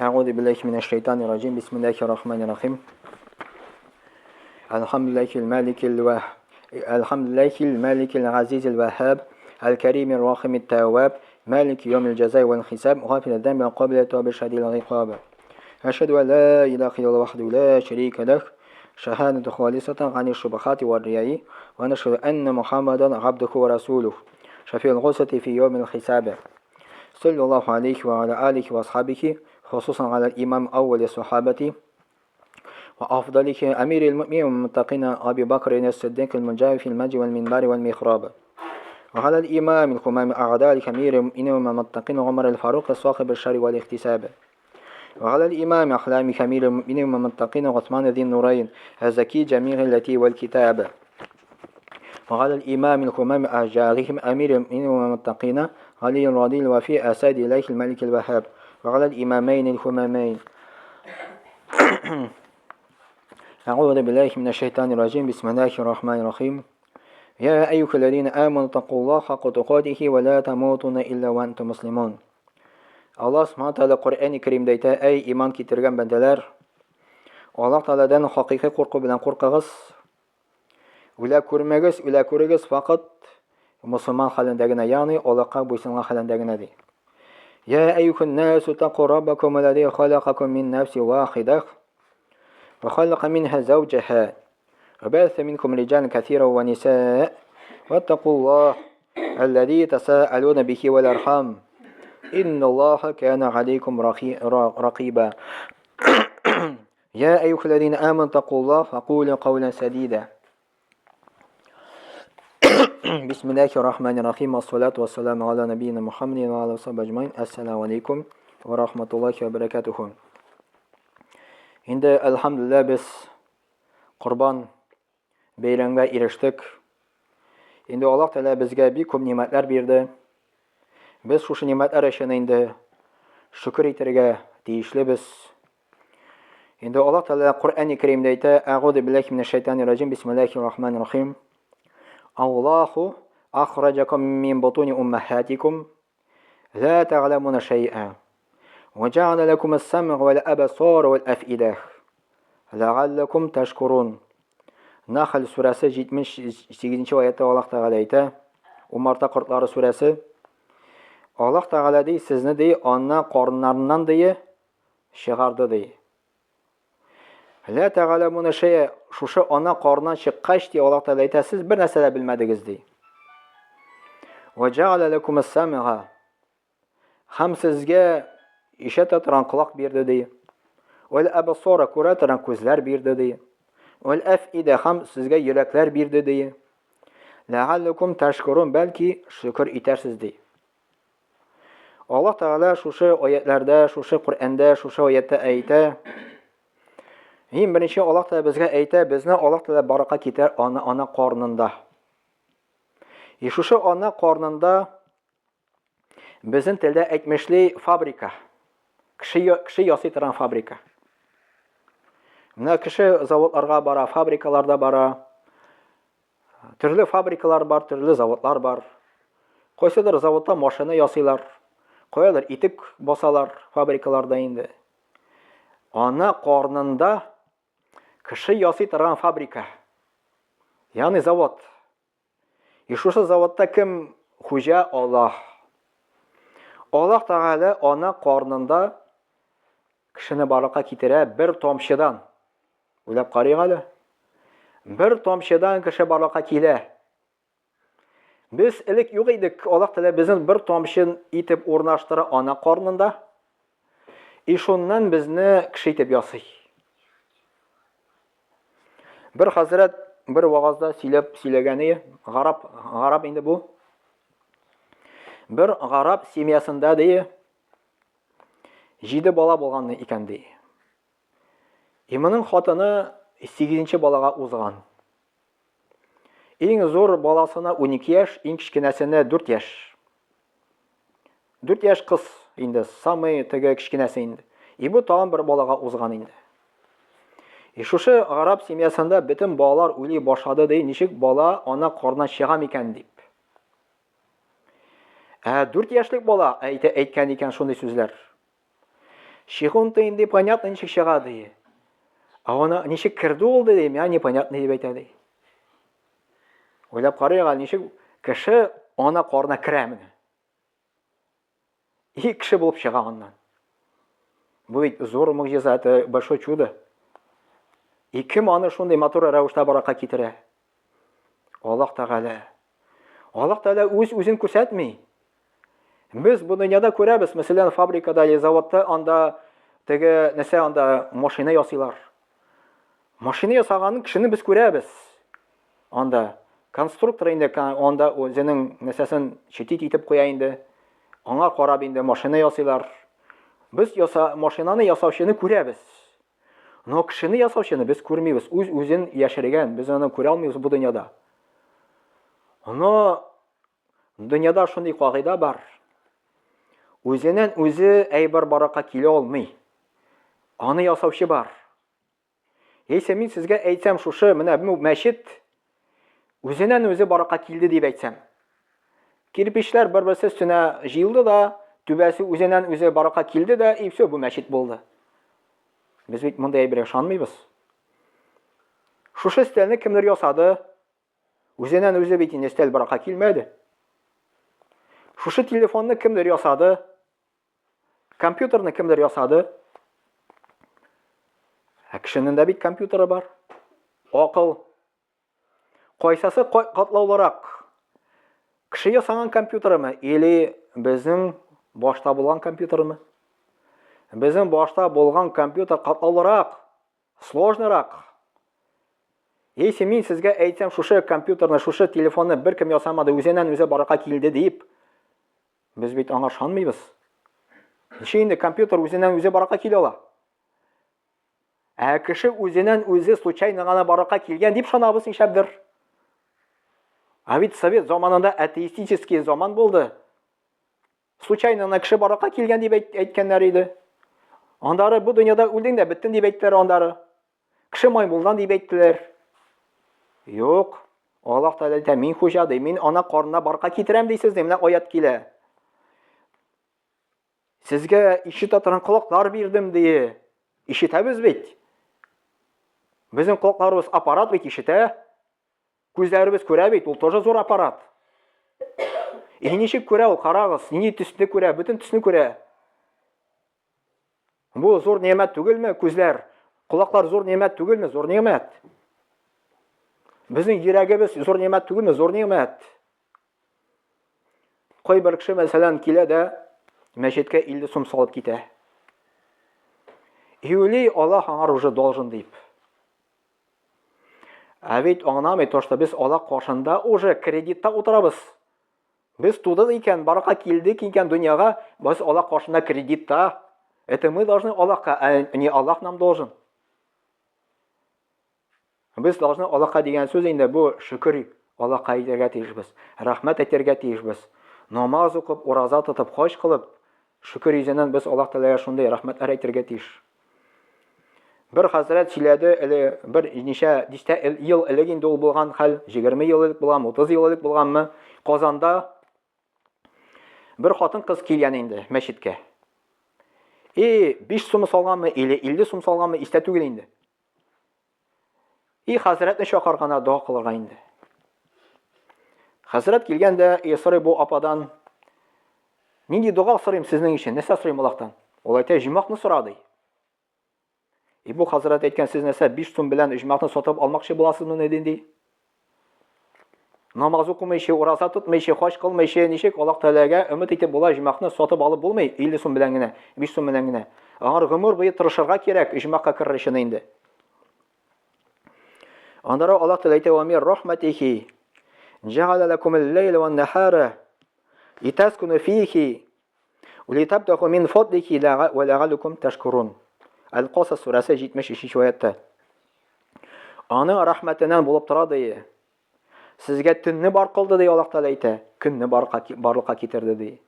أعوذ بالله من الشيطان الرجيم بسم الله الرحمن الرحيم الحمد لله المالك الوه الحمد لله المالك العزيز الوهاب الكريم الرحيم التواب مالك يوم الجزاء والحساب غافل الذنب وقابل التوب شديد العقاب أشهد أن لا إله إلا الله وحده لا شريك له شهادة خالصة عن الشبهات والرياء ونشهد أن محمدا عبده ورسوله شفيع الغصة في يوم الحساب صلى الله عليه وعلى آله وأصحابه خصوصا على الإمام أول الصحابة وأفضله أمير المؤمنين والمتقين أبي بكر الصديق المجاهد في المجد والمنبر والمخراب وعلى الإمام الخمام أعداء أمير المؤمنين والمتقين عمر الفاروق صاحب الشر والاحتساب وعلى الإمام أحلام أمير المؤمنين والمتقين عثمان ذي النورين الزكي جميع التي والكتاب وعلى الإمام الخمام أجارهم أمير المؤمنين والمتقين علي الرضي الوفي أسد إليه الملك الوهاب وعلى الإمامين الخمامين أعوذ بالله من الشيطان الرجيم بسم الله الرحمن الرحيم يا أيها الذين آمنوا اتقوا الله حق تقاته ولا تموتن إلا وأنتم مسلمون Аллаһ Субхану Тәгалә Коръәни Кәримдә әйтә, әй иман китергән бәндәләр, Аллаһ Тәгаләдән хакыйкый курку белән куркыгыз. Үлә күрмәгез, үлә күрегез, факат мусульман хәлендә генә, ягъни Аллаһка буйсынган хәлендә генә ди. Я әйюһән насу тақу раббакум аллази халакакум мин нафси вахидах ва халака минха zawjaha ва бәсә минкум риҗалан кәсира ва ниса ваттакуллах الذي تساءلون به والأرحام إن الله كان عليكم رقيبا يا أيها الذين آمنوا اتقوا الله فقولوا قولا سديدا بسم الله الرحمن الرحيم والصلاة والسلام على نبينا محمد وعلى صحبه أجمعين السلام عليكم ورحمة الله وبركاته Инде, әлхәмдүлилләһ, без Корбан бәйрәмгә ирештек. Инде Аллаһ Тәгалә безгә бик күп нимәтләр бирде. Без шушы нимәтләр өчен инде шөкер итәргә тиешлебез. Инде Аллаһ Тәгалә Коръәни Кәримдә әйтә: "Әгъузу биллаһи минәш шайтанир раҗим. Бисмиллаһир рахманир рахим. Аллаһу ахраҗакум мин бутуни уммахатикум ла тәгъләмуна шәй'a ва җәгъәлә ләкум ас-сам'a вал абсара вал афидә ләгалләкум ташкурун. Нахл сүрәсе 78 аятта Аллаһ Тәгалә әйтә, Умарта кортлары сүрәсе. Аллаһ Тәгалә ди, сезне ди, ана карыннарыннан ди, чыгарды ди. Лә тәгаләмуна шәя, шушы ана карыннан чыккач ди, Аллаһ Тәгалә әйтә, сез бер нәрсә дә белмәдегез ди. Ва җәгәлә ләкум ас-самига. Һәм сезгә ишетә торган колак бирде ди. Вәл абсара күрә торган күзләр бирде ди. Вәл әфидә һәм сезгә йөрәкләр бирде ди. Ләгалләкум ташкурун, бәлки шөкер итәрсез ди. Аллаһ Тәгалә шушы аятләрдә, шушы Коръәндә, шушы аятта әйтә. Иң беренче Аллаһ Тәгалә безгә әйтә, безне Аллаһ Тәгалә барака китер ана ана карнында. И шушы ана карнында безнең телдә әйтмешли фабрика. Кеше кеше ясый торган фабрика. Менә кеше заводларга бара, фабрикаларда бара. Төрле фабрикалар бар, төрле заводлар бар. Кайсыдыр заводта машина ясыйлар, каядыр итек басалар фабрикаларда инде. Ана карнында кеше ясый торган фабрика. Ягъни завод. И шушы заводта кем хуҗа? Аллаһ. Аллаһ Тәгалә ана карнында кешене барлыкка китерә бер тамчыдан. Уйлап карыйк әле. Бер тамчыдан кеше барлыкка килә. Без элек юк идек, Аллаһ Тәгалә безне бер тамчы итеп урнаштыра ана карнында. И шуннан безне кеше итеп ясый. Бер хәзрәт бер вагазда сөйләп сөйләгәне, гарап, гарап инде бу. Бер гарап семьясында ди, җиде бала булган икән ди. И моның хатыны сигезенче балага узган. Иң зур баласына 12 яшь, иң кечкенәсенә 4 яшь. 4 яшь кыз инде, самый теге кечкенәсе инде. И бу тагын бер балага узган инде. И шушы гарәп семьясында бөтен балалар уйлый башлады ди, ничек бала ана карнына чыга микән дип. Ә 4 яшьлек бала әйтә әйткән икән шундый сүзләр. Чыгун-то инде понятно ничек чыга ди. Ә аны ничек керде ул ди, миңа непонятно дип әйтә ди. Уйлап карыйк әле, ничек кеше ана карнына керә менә. И кеше булып чыга аннан. Бу бит зур могҗиза, это большое чудо. И кем аны шундый матур рәвештә баракка китерә? Аллаһ Тәгалә. Аллаһ Тәгалә үз үзен күрсәтми. Без бу дөньяда күрәбез, мәсәлән, фабрикада или заводта анда теге нәрсә анда машина ясыйлар. Машина ясаган кешене без күрәбез. Анда конструктор инде анда үзенең нәрсәсен чертить итеп куя инде. Аңа карап инде машина ясыйлар. Без яса машинаны ясаучыны күрәбез. Но кешене ясаучыны без күрмибез. Үз-үзен яшергән, без аны күрә алмыйбыз бу дөньяда. Но дөньяда шундый кагыйдә бар. Үзеннән үзе әйбер баракка килә алмый. Аны ясаучы бар. Яисә мин сезгә әйтсәм, шушы менә бу мәчет үзеннән үзе баракка килде дип әйтсәм. Кирпичләр бер-берсе өстенә җыелды да, түбәсе үзеннән үзе баракка килде дә, и все, бу мәчет булды. Без бит мондый әйбергә ышанмыйбыз. Шушы өстәлне кемдер ясады, Үзеннән үзе бит инде өстәл баракка килмәде. Шушы телефонны кемдер ясады, компьютерны кемдер ясады. Ә кешенең дә бит компьютеры бар. Акыл. Кайсысы катлаулырак? Кеше ясаган компьютерымы или безнең башта булган компьютермы? Безнең башта булган компьютер катлаулырак. Сложнырак. Если мин сезгә әйтсәм, шушы компьютерны, шушы телефонны беркем ясамады, үзеннән үзе барырга килде дип, без бит аңа ышанмыйбыз. Ничек инде компьютер үзеннән үзе барырга килә ала? Ә кеше үзеннән үзе случайно гына барырга килгән дип ышанабыз нишләпдер. Ә бит совет заманында атеистический заман булды. Случайно гына кеше баракка килгән дип әйткәннәр иде. Андары бу дөньяда үлдең дә беттең дип әйттеләр андары. Кеше маймылдан дип әйттеләр. Юк. Аллаһ Тәгалә әйтә, мин хуҗа ди, мин ана карнына барка китерәм дисез ди, менә аят килә. Сезгә ишетә торган колаклар бирдем ди. Ишетәбез бит. Безнең колакларыбыз аппарат бит ишетә. Күзләребез күрә бит, ул тоже зур аппарат. И ничек күрә ул, карагыз, нинди төсне күрә, бөтен төсне күрә. Бу зур ниәмәт түгелме, күзләр? Колаклар зур ниәмәт түгелме? Зур ниәмәт. Безнең йөрәгебез зур ниәмәт түгелме? Зур ниәмәт. Кайбер кеше, мәсәлән, килә дә мәчеткә 50 сум салып китә. И уйлый, Аллаһ аңар уже должен дип. Ә ведь аңламый то, что без Аллаһ каршында уже кредитта утырабыз. Без тудык икән, барака килдек икән дөньяга, без Аллаһ каршында кредитта. Это мы должны Аллаһка, а не Аллаһ нам должен. Без должны Аллаһка дигән сүз инде бу шөкер Аллаһка әйтергә тиешбез. Рәхмәт әйтергә тиешбез. Намаз укып, ураза тотып, хаҗ кылып, шөкер йөзеннән без Аллаһ Тәгаләгә шундый рәхмәтләр әйтергә тиеш. Бер хәзрәт сөйләде, әле бер ничә дистә ел элек инде ул булган хәл, 20 ел элек булганмы, 30 ел элек булганмы, Казанда бер хатын-кыз килгән инде мәчеткә. И 5 сум салганмы или 50 сум салганмы, истә түгел инде. И хәзрәтне чакырган дога кылырга инде. Хәзрәт килгәндә, и сорый бу ападан, нинди дога сорыйм сезнең өчен, нәрсә сорыйм Аллаһтан? Ул әйтә, җимакны сора ди. И бу хәзрәт әйткән, сез нәрсә 5 сум белән иҗмакны сатып алмакчы буласызмы ни ди? Намаз укымыйча, ураза тотмыйча, хаҗ кылмыйча, ничек Аллаһ Тәгаләгә өмет итеп була иҗмакны сатып алып булмый 50 сум белән генә, 5 сум белән генә. Аңар гомер буе тырышырга кирәк иҗмакка керер өчен инде. Аннары Аллаһ Тәгалә әйтә: "Ва мир рахматихи җәгәлә ләкумул ләйла ван нахара литаскуну фихи Улитабтагу мин фадлихи ва ләгалләкум ташкурун. Әл-Касас сүрәсе 73 аятта. Аның рәхмәтеннән булып тора ди. Сезгә төнне бар кылды ди Аллаһ Тәгалә әйтә, көнне барлыкка китерде ди.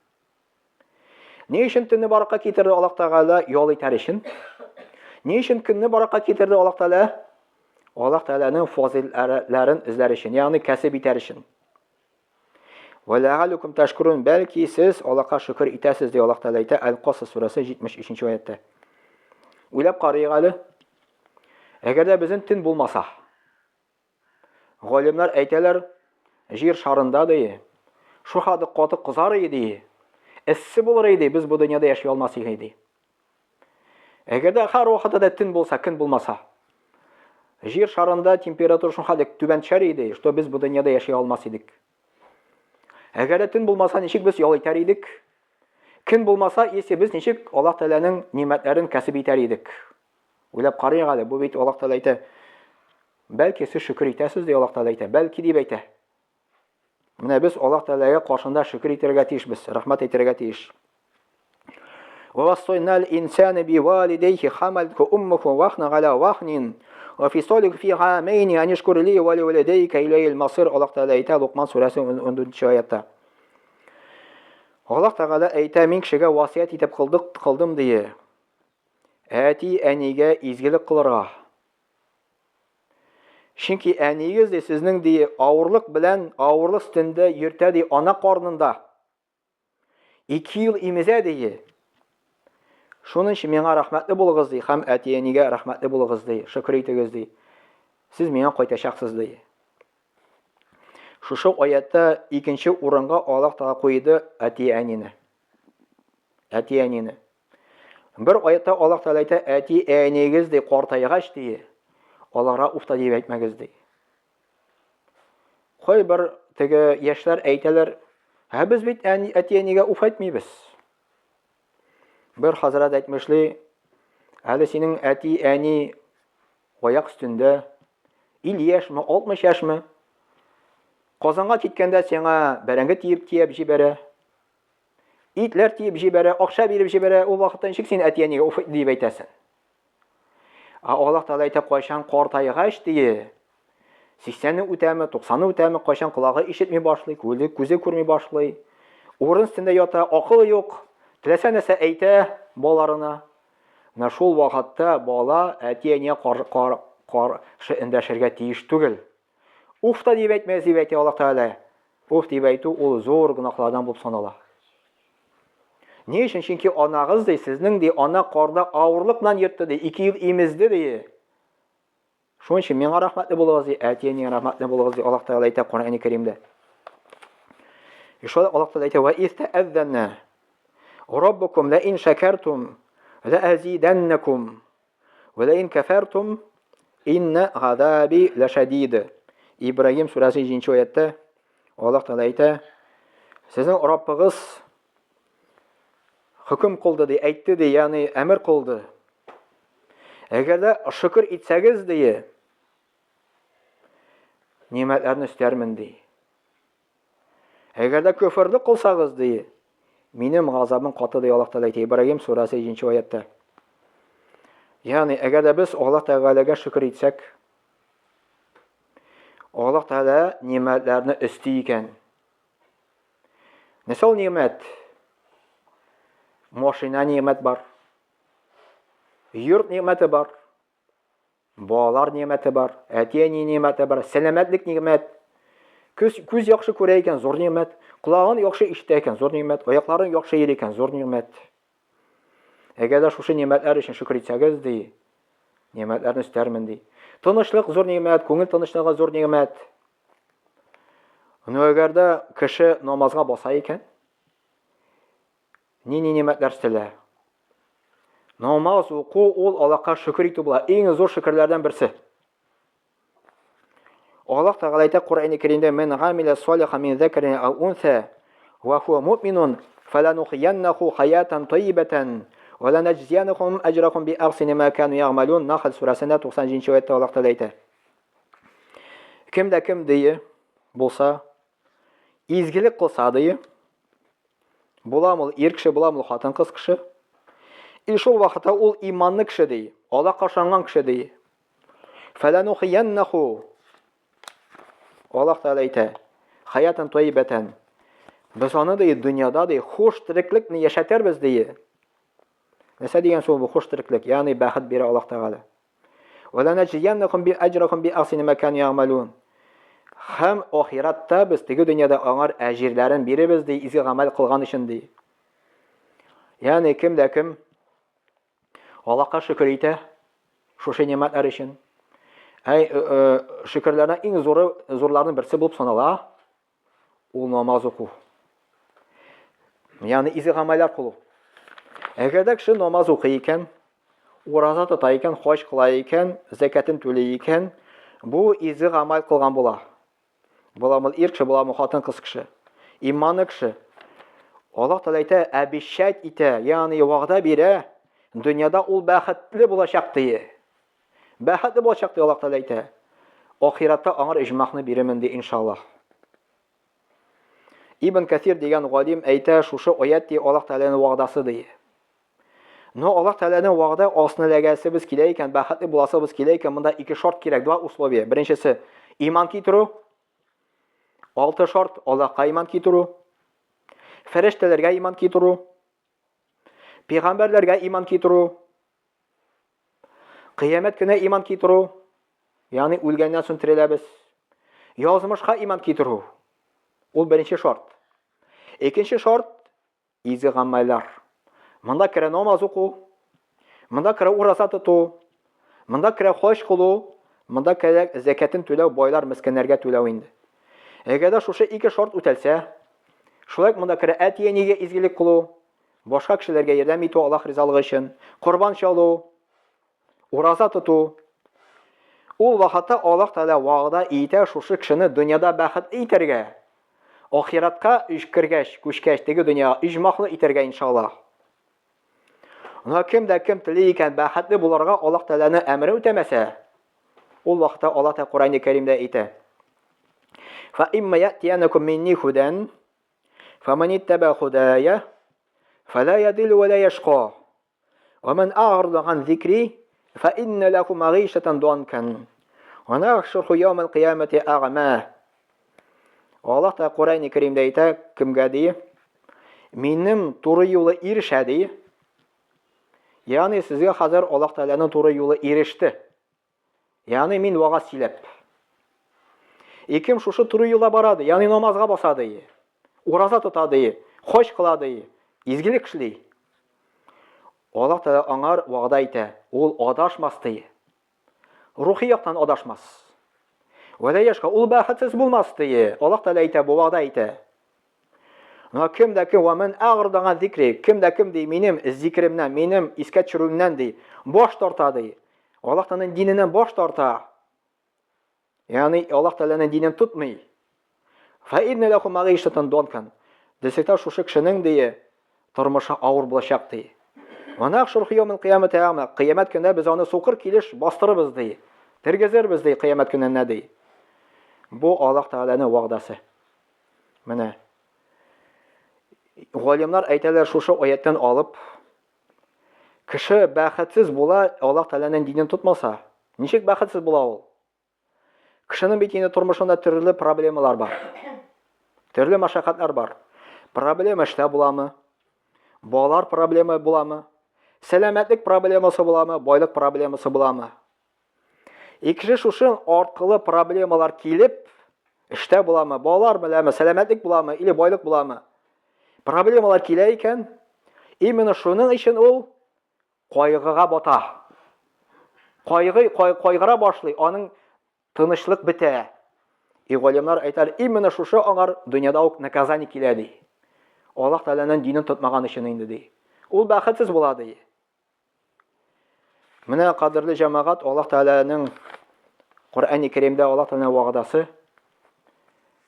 Ни өчен төнне барлыкка китерде Аллаһ Тәгалә? Ял итәр өчен. Ни өчен көнне барлыкка китерде Аллаһ Тәгалә? Аллаһ Тәгаләнең фазыйләтләрен эзләр өчен, ягъни кәсеп итәр өчен. Ва ләгалләкум ташкурун, бәлки сез Аллаһка шөкер итәсез, ди Аллаһ Тәгалә әйтә Әл-Касас сүрәсе 73 аятта. Уйлап карыйк әле. Әгәр дә безнең төн булмаса, Галимнәр әйтәләр, җир шарында ди, шу хады каты кызар иде ди, эссе булыр иде, без бу дөньяда яши алмас идек ди. Әгәр дә һәр вакытта да төн булса, көн булмаса, җир шарында температура шул хәтле түбән төшәр иде, что без бу дөньяда яши алмас идек. Әгәр дә төн булмаса, ничек без ял итәр идек? Көн булмаса, если без ничек Аллаһ Тәгаләнең нимәтләрен кәсеп итәр идек? Уйлап карыйк әле, бу бит Аллаһ Тәгалә әйтә. Бәлки сез шөкер итәсез, ди Аллаһ Тәгалә әйтә. Бәлки дип әйтә. Менә без Аллаһ Тәгаләгә каршында шөкер итәргә тиешбез, рәхмәт әйтергә тиеш. ووصينا الإنسان بوالديه حملته أمه وهنا على وهن وفصاله في عامين أن يشكر لي ولوالديك إلي المصير Аллаһ Тәгалә әйтә Лукман сүрәсе 14 аятта. Аллаһ Тәгалә әйтә, мин кешегә васыять итеп кылдык, кылдым дие. Әти-әнигә изгелек кылырга. Чөнки әниегез ди сезнең ди авырлык белән авырлык өстендә йөртә ди ана карнында. Ике ел имезә ди. Шуның өчен миңа рәхмәтле булыгыз ди һәм әти-әнигә рәхмәтле булыгыз ди, шөкер итегез ди. Сез миңа кайтачаксыз ди. Шушы аятта икенче урынга Аллаһ Тәгалә куйды әти-әнине. Әти-әнине. Бер аятта Аллаһ Тәгалә әйтә, әти-әниегез ди картайгач ди, аларга уфта дип әйтмәгез ди. Кайбер теге яшьләр әйтәләр, ә без бит әти-әнигә уф әйтмибез. Бер хәзрәт әйтмешли, әле синең әти-әни аяк өстендә, 50 яшьме, 60 яшьме? Казанга киткәндә сиңа бәрәңге тиеп тиеп җибәрә. Итләр тиеп җибәрә, акча биреп җибәрә, ул вакытта ничек син әти-әнигә уф дип әйтәсең? Ә Аллаһ Тәгалә әйтә, кайчан картайгач дие, 80-не үтәме, 90-ны үтәме, кайчан колагы ишетми башлый, күзе, күзе күрми башлый, урын өстендә ята, акылы юк, теләсә нәрсә әйтә балаларына. Менә шул вакытта бала әти-әнигә кар, кар, каршы эндәшергә тиеш түгел. Уф та дип әйтмәс дип әйтә Аллаһ Тәгалә. Уф дип әйтү ул зур гөнаһлардан булып санала. Ни өчен? Чөнки анагыз ди, сезнең ди, ана карда авырлык белән йөртте ди, ике ел имезде ди. Шуның өчен миңа рәхмәтле булыгыз ди, әти-әнигә рәхмәтле булыгыз ди, Аллаһ Тәгалә әйтә Коръәни Кәримдә. И шулай Аллаһ Тәгалә әйтә: "Ва из тәәззәнә Раббукум ла ин шакартум ла азиданнакум Вә лә ин кәфәртум иннә газаби ләшәдид. Ибраһим сүрәсе 7 аятта Аллаһ Тәгалә әйтә: Сезнең Раббыгыз хөкем кылды ди, әйтте ди, ягъни әмер кылды. Әгәр дә шөкер итсәгез ди, нимәтләрне өстәрмен ди. Әгәр дә көферлек кылсагыз, ди, минем газабым каты, ди Аллаһ Тәгалә әйтә. Ибраһим сүрәсе 7 аятта. Ягъни, әгәр дә без Аллаһ Тәгаләгә шөкер итсәк, Аллаһ Тәгалә нимәтләрне өсти икән. Нәрсә ул нимәт? Машина нимәт бар. Йорт нимәте бар. Балалар нимәте бар, әти-әни нимәте бар, сәламәтлек нимәт. Күз, күз яхшы күрә икән, зур нимәт. Колагын яхшы ишетә икән, зур нимәт. Аякларын яхшы йөри икән, зур нимәт. Әгәр дә шушы нимәтләр өчен шөкер итсәгез, ди, нимәтләрне өстәрмен, ди. Тынычлык зур нимәт, күңел тынычлыгы зур нимәт. Но әгәр дә кеше намазга баса икән, Нинди нимәтләр өстәлә? Намаз уку ул Аллаһка шөкер итү була. Иң зур шөкерләрдән берсе. Аллаһ Тәгалә әйтә Коръәни Кәримдә: "Мин гамилә салихан мин зәкәрин ау унса ва хуа муъминун фаланухияннаху хаятан тайибатан ва ланаҗзиянахум аҗрахум би ахсани ма кану ягъмалун." Нахл сүрәсендә 97 аятта Аллаһ Тәгалә әйтә. Кем дә кем дие булса, изгелек кылса дие, Буламы ул ир кеше, буламы ул хатын-кыз кеше? И шул вакытта ул иманлы кеше ди, Аллаһка ышанган кеше ди. Фәләнухияннаху. Аллаһ Тәгалә әйтә, хаятан тайибәтән. Без аны ди дөньяда ди хуш тереклекне яшәтербез ди. Нәрсә дигән сүз бу хуш тереклек? Ягъни бәхет бирә Аллаһ Тәгалә. Ва ланәҗзияннәхум би әҗрахум би ахсани ма кану ягъмәлун. Һәм ахиратта без теге дөньяда аңар әҗирләрен биребез ди, изге гамәл кылган өчен ди. Ягъни кем дә кем Аллаһка шөкер итә шушы нимәтләр өчен. Әй, э, э, шөкерләрнең иң зуры, зурларының берсе булып санала ул намаз уку. Ягъни изге гамәлләр кылу. Әгәр дә кеше намаз укый икән, ураза тота икән, хаҗ кыла икән, зәкәтен түли икән, бу изге гамәл кылган була. Буламы ир кеше, буламы хатын-кыз кеше. Иманлы кеше. Аллаһ Тәгалә әйтә, обещать итә, ягъни вәгъдә бирә, дөньяда ул бәхетле булачак ди. Бәхетле булачак ди Аллаһ Тәгалә әйтә. Ахиратта аңар иҗмахны бирермен ди иншаллаһ. Ибн Кәсир дигән галим әйтә, шушы аят ди Аллаһ Тәгаләнең вәгъдасы ди. Но Аллаһ Тәгаләнең вәгъдә астына эләгәсебез килә икән, бәхетле буласыбыз килә икән, монда ике шарт кирәк, два условия. Беренчесе иман китерү. Алты шарт Аллаһка иман китерү. Фәрештәләргә иман китерү. Пәйгамбәрләргә иман китерү. Кыямәт көненә иман китерү, ягъни үлгәннән соң тереләбез. Язмышка иман китерү. Ул беренче шарт. Икенче шарт изге гамәлләр. Монда керә намаз уку, монда керә ураза тоту, монда керә хаҗ кылу, монда керә зәкәтен түләү, байлар мескеннәргә түләү инде. Әгәр дә шушы ике шарт үтәлсә, шулай ук монда керә әти-әнигә изгелек кылу, башка кешеләргә ярдәм итү Аллаһ ризалыгы өчен, корбан чалу, ураза тоту. Ул вакытта Аллаһ Тәгалә вәгъдә итә шушы кешене дөньяда бәхетле итәргә, ахиратка кергәч, күчкәч, теге дөньяга иҗмахлы итәргә иншаллаһ. Но кем дә кем тели икән бәхетле буларга Аллаһ Тәгаләнең әмере үтәмәсә, ул вакытта Аллаһ Тәгалә Коръәни Кәримдә әйтә: "Фа имма ятиянакум минни худан Фаман иттаба худая фала ядилу ва ла яшка. Ва ман агърада ган зикри фа инна лаху магишатан данкан. Ва нахшурху яумал кыямати агма. Аллаһ та Коръәни Кәримдә әйтә, кемгә ди? Минем туры юлы ирешә ди. Ягъни сезгә хәзер Аллаһ Тәгаләнең туры юлы иреште. Ягъни мин вагаз сөйләп. Икем шушы туры юлда бара ди, ягъни намазга баса ди. Ураза тота ди, хаҗ кыла ди, изгелек эшли. Аллаһ Тәгалә аңар вәгъдә итә, ул адашмас ди. Рухи яктан адашмас. Вәлә яшка ул бәхетсез булмас ди. Аллаһ Тәгалә әйтә, бу вәгъдә итә. Но кем дә кем вәмән агырдаган зикри, кем дә кем ди минем зикремнән, минем искә төшерүемнән ди, баш тарта ди. Аллаһ Тәгаләнең диненнән баш тарта. Ягъни Аллаһ Тәгаләнең динен тотмый. Фа инна лаху магишатан донкан. Дисәктә шушы кешенең ди тормышы авыр булачак ди. Ва нахшурху яумил кыямати ама. Кыямәт көнендә без аны сукыр килеш бастырырбыз ди. Тергезербез ди кыямәт көнендә ди. Бу Аллаһ Тәгаләнең вәгъдәсе. Менә галимнар әйтәләр шушы аяттан алып, кеше бәхетсез була, Аллаһ Тәгаләнең динен тотмаса. Ничек бәхетсез була ул? Кешенең бит инде тормышында төрле проблемалар бар. Төрле мәшәкатьләр бар. Проблема эштә буламы? Балалар проблема буламы? Сәламәтлек проблемасы буламы? Байлык проблемасы буламы? И кеше шушы аркылы проблемалар килеп, эштә буламы, балалар беләме, сәламәтлек буламы или байлык буламы? Проблемалар килә икән, именно шуның өчен ул кайгыга бата. Кайгы кай, кайгыра башлый, аның тынычлык бетә. И галимнар әйтәр, именно шушы аңар дөньяда ук наказание килә ди. Аллаһ Тәгаләнең динен тотмаган өчен инде ди. Ул бәхетсез була ди. Менә кадерле җәмәгать, Аллаһ Тәгаләнең Коръәни Кәримдә Аллаһ Тәгаләнең вәгъдәсе.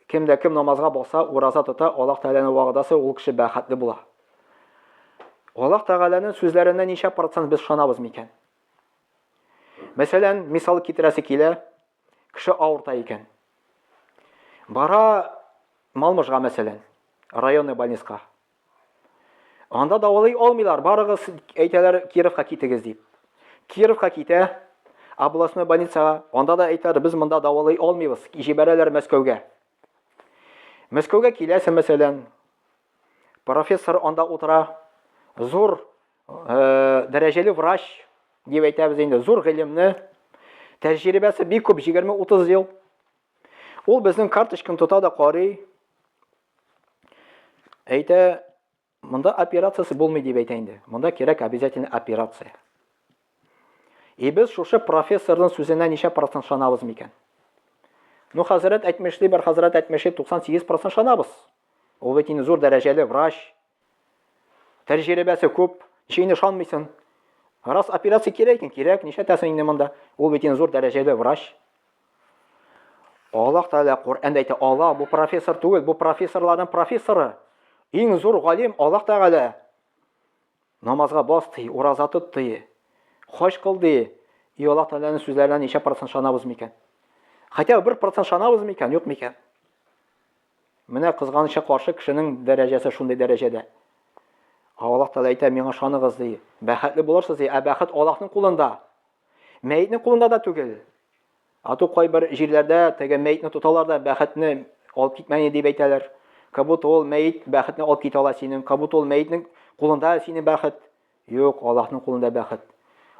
Кем дә кем намазга баса, ураза тота, Аллаһ Тәгаләнең вәгъдәсе, ул кеше бәхетле була. Аллаһ Тәгаләнең сүзләренә ничә процент без ышанабыз микән? Мәсәлән, мисал китерәсе килә, кеше авырта икән. Бара Малмыжга, мәсәлән, районный больницага. Анда дәвалый алмыйлар, барыгыз әйтәләр Кировка китегез дип. Кировка китә, областной больницага, анда да әйтәләр, без монда дәвалый алмыйбыз, җибәрәләр Мәскәүгә. Мәскәүгә киләсең, мәсәлән, профессор анда утыра, зур дәрәҗәле врач дип әйтәбез инде, зур гыйлемне, тәҗрибәсе бик күп, 20-30 ел. Ул безнең карточканы тота да карый. Әйтә, монда операциясе булмый дип әйтә инде. Монда кирәк обязательно операция. И без шушы профессорның сүзенә ничә процент ышанабыз микән? Ну, хәзрәт әйтмешли, бер хәзрәт әйтмешли, 98 процент ышанабыз. Ул бит инде зур дәрәҗәле врач. Тәҗрибәсе күп. Ничә инде ышанмыйсың? Раз операция кирәк икән, кирәк, нишләтәсең инде монда? Ул бит инде зур дәрәҗәле врач. Аллаһ Тәгалә Коръәндә әйтә, Аллаһ бу профессор түгел, бу профессорларның профессоры. Иң зур галим Аллаһ Тәгалә. Намазга бас ди, ураза тот ди, хаҗ кыл ди. И Аллаһ Тәгаләнең сүзләренә ничә процент ышанабыз микән? Хотя бы 1% ышанабыз микән, юк микән? Менә кызганычка каршы кешенең дәрәҗәсе шундый дәрәҗәдә. Аллаһ Тәгалә әйтә, миңа ышаныгыз ди. Бәхетле булырсыз ди. Ә бәхет Аллаһның кулында. Мәетнең кулында да түгел. А то кайбер җирләрдә теге мәетне тоталар да бәхетне алып китмәне дип әйтәләр. Как будто ул мәет бәхетне алып китә ала синең, как будто ул мәетнең кулында синең бәхет. Юк, Аллаһның кулында бәхет.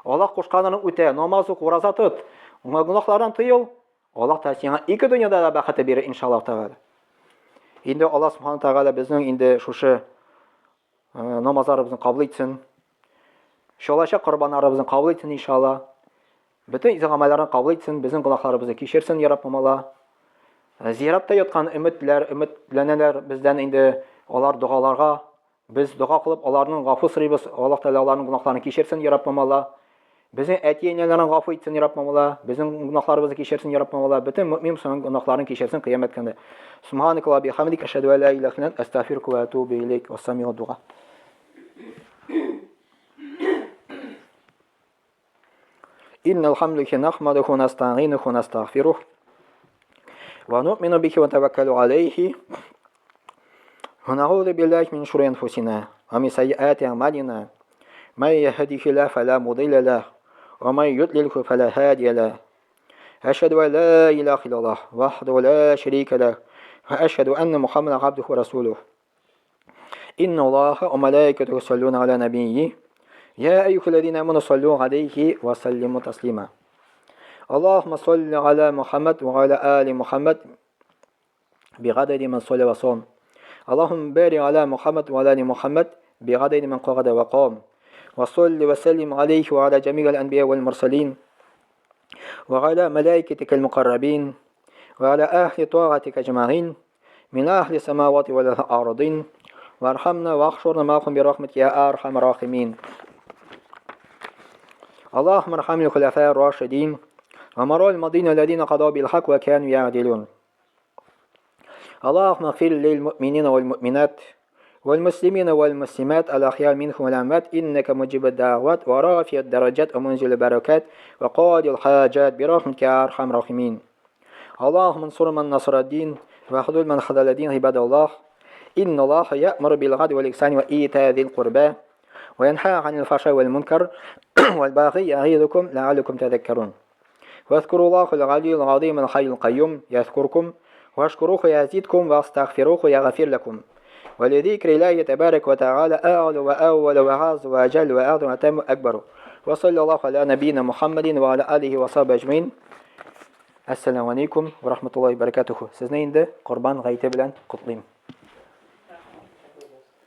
Аллаһ кушканын үтә, намаз ук, ураза тот. Гөнаһлардан тыел. Аллаһ та сиңа ике дөньяда да бәхете бирер, иншаллаһ тәгалә. Инде Аллаһ субхана тәгалә безнең инде шушы намазларыбызны кабул итсен. Чалача корбаннарыбызны кабул итсен, иншалла. Бөтен изге гамәлләрне кабул итсен, безнең гөнаһларыбызны кичерсен, я Раббым Алла. Зиратта яткан өметләр, өметләнәләр бездән инде алар догаларга. Без дога кылып аларның гафу сорыйбыз. Аллаһ Тәгалә аларның гөнаһларын кичерсен, я Раббым Алла. Безнең әти-әниләрне гафу итсен, я Раббым Алла. Безнең гөнаһларыбызны кичерсен, я Раббым Алла. Бөтен мөмин мөселман гөнаһларын кичерсен кыямәт көнендә. Субханaka ва бихамдик ашһаду ан ла илаһа илля анта астагфирука ва атубу илейк. Вассамигу дуа. إن الحمد لله نحمده ونستعينه ونستغفره ونؤمن به ونتوكل عليه ونعوذ بالله من شرور أنفسنا ومن سيئات أعمالنا من يهده الله فلا مضل له ومن يضلله فلا هادي له أشهد أن لا إله إلا الله وحده لا شريك له وأشهد أن محمدا عبده ورسوله إن الله وملائكته يصلون على نبيه يا أيها الذين آمنوا صلوا عليه وسلموا تسليما اللهم صل على محمد وعلى آل محمد بعدد من صلى وصام اللهم بارك على محمد وعلى آل محمد بعدد من قعد وقام وصل وسلم عليه وعلى جميع الأنبياء والمرسلين وعلى ملائكتك المقربين وعلى أهل طاعتك أجمعين من أهل السماوات والأرضين وارحمنا واحشرنا معهم برحمتك يا أرحم الراحمين اللهم ارحم الخلفاء الراشدين ومروا المدينة الذين قضوا بالحق وكانوا يعدلون اللهم اغفر للمؤمنين والمؤمنات والمسلمين والمسلمات الأحياء منهم والأموات إنك مجيب الدعوات ورافع الدرجات ومنزل البركات وقاضي الحاجات برحمتك يا أرحم الراحمين اللهم انصر من نصر الدين وخذل من خذل الدين عباد الله إن الله يأمر بالعدل والإحسان وإيتاء ذي القربى وينهى عن الفحشاء والمنكر والبغي يعظكم لعلكم تذكرون واذكروا الله العلي العظيم الحي القيوم يذكركم واشكروه يزيدكم واستغفروه يغفر لكم ولذكر الله تبارك وتعالى أعلى وأول وأعز وأجل وأعظم وأتم أكبر وصلى الله على نبينا محمد وعلى آله وصحبه أجمعين Әссәламу алейкум ва рахматуллахи баракатуху. Сезне инде Корбан гаете белән котлыйм.